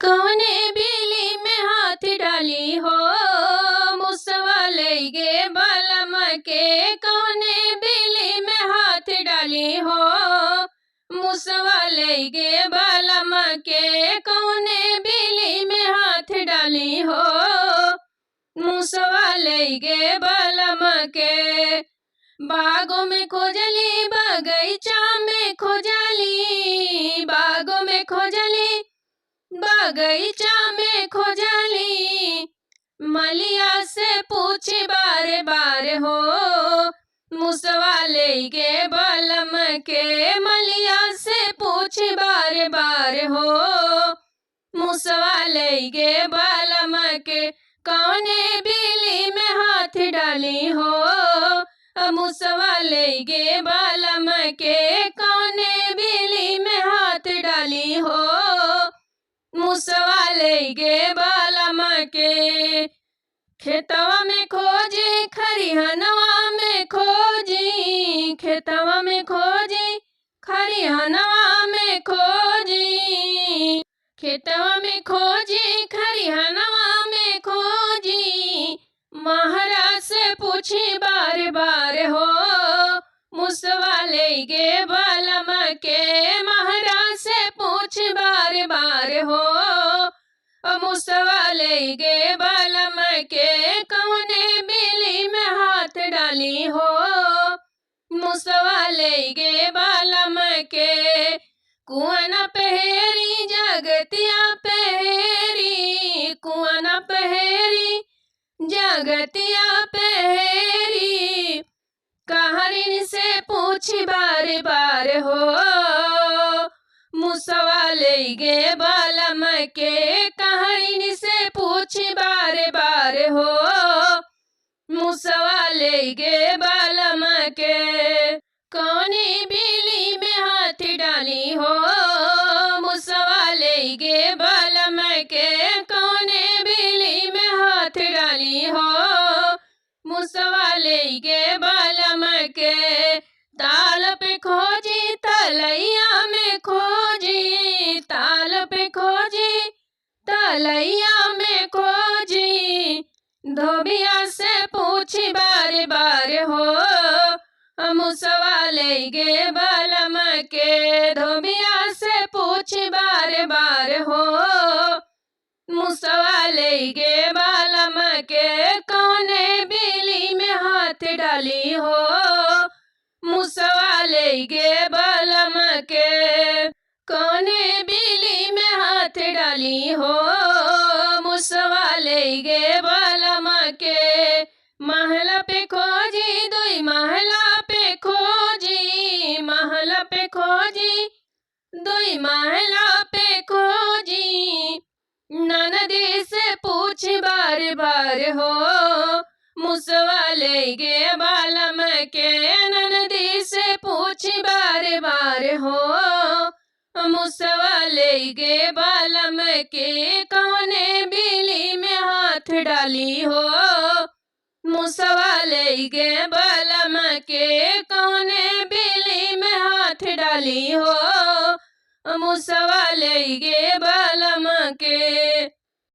कौने बिली में हाथ डाली हो, मुसवा ले गे बलम के। कौने बिली में हाथ डाली हो, मुसवा ले गे बलम के। कौने बिली में हाथ डाली हो, मुसवा ले गे बलम के। बागों में खोजली बगीचा में खोजली, बागों में खोजली बगीचा में खोजली। मलिया से पूछ बार बार हो, मुसवा ले गे बलम के। मलिया से पूछ बार बार हो, मुसवा ले गे बलम के। कौने बिली में हाथ डाली हो, मुसवा ले गे बलम के। कौने बिली में हाथ डाली हो, मुसवा ले गे बलम के। खेतवा में खोजी खरिहनवा में खोजी, खेतवा में खोजी खरिहनवा में खोजी। खेतवा में खोजी खरिहनवा में खोजी। महाराज से पूछी बार बार हो, मुसवा ले गे बलम के। महाराज से पूछ बार बार हो, मुसवा ले गे बलम के। कौने बिली में हाथ डाली हो, मुसवा ले गे बलम के। कुआं न पहेरी जगतिया पहेरी, कुआं न पहेरी जगतिया पहेरी। कहारिन से पूछ बार बार हो, मुसवा ले गे बलम के। कहारिन से पूछ बार बार हो, मुसवा ले गे बलम के। कौनी बिली में हाथ डाली हो, मुसवा ले गे बलम के। कौने बिली में हाथ डाली हो, मुसवा ले गे बलम के। ताल पे खोजी तलैया में खोजी, ताल पे खोजी तलैया में खोजी। धोबिया से पूछ बार बार हो, मुसवा ले गे बलम के। धोबिया से पूछ बार बार हो, मुसवा ले गे बलम के। कौने बिली में हाथ डाली हो, मुसवा ले गे बलम के। कौने बिली में हाथ डाली हो, मुसवा ले गे बलम के। महला पे खोजी दुई महला पे खोजी, महला पे खोजी दुई महला पे खोजी। ननदी से पूछ बार बार हो, मुसवा ले गे बलम के। ननदी से पूछ बार बार हो, मुसवा ले गे बलम के। कौने बिली में हाथ डाली हो, मुसवा ले गे बलम के। कौने बिली में हाथ डाली हो, मुसवा ले गे बलम के।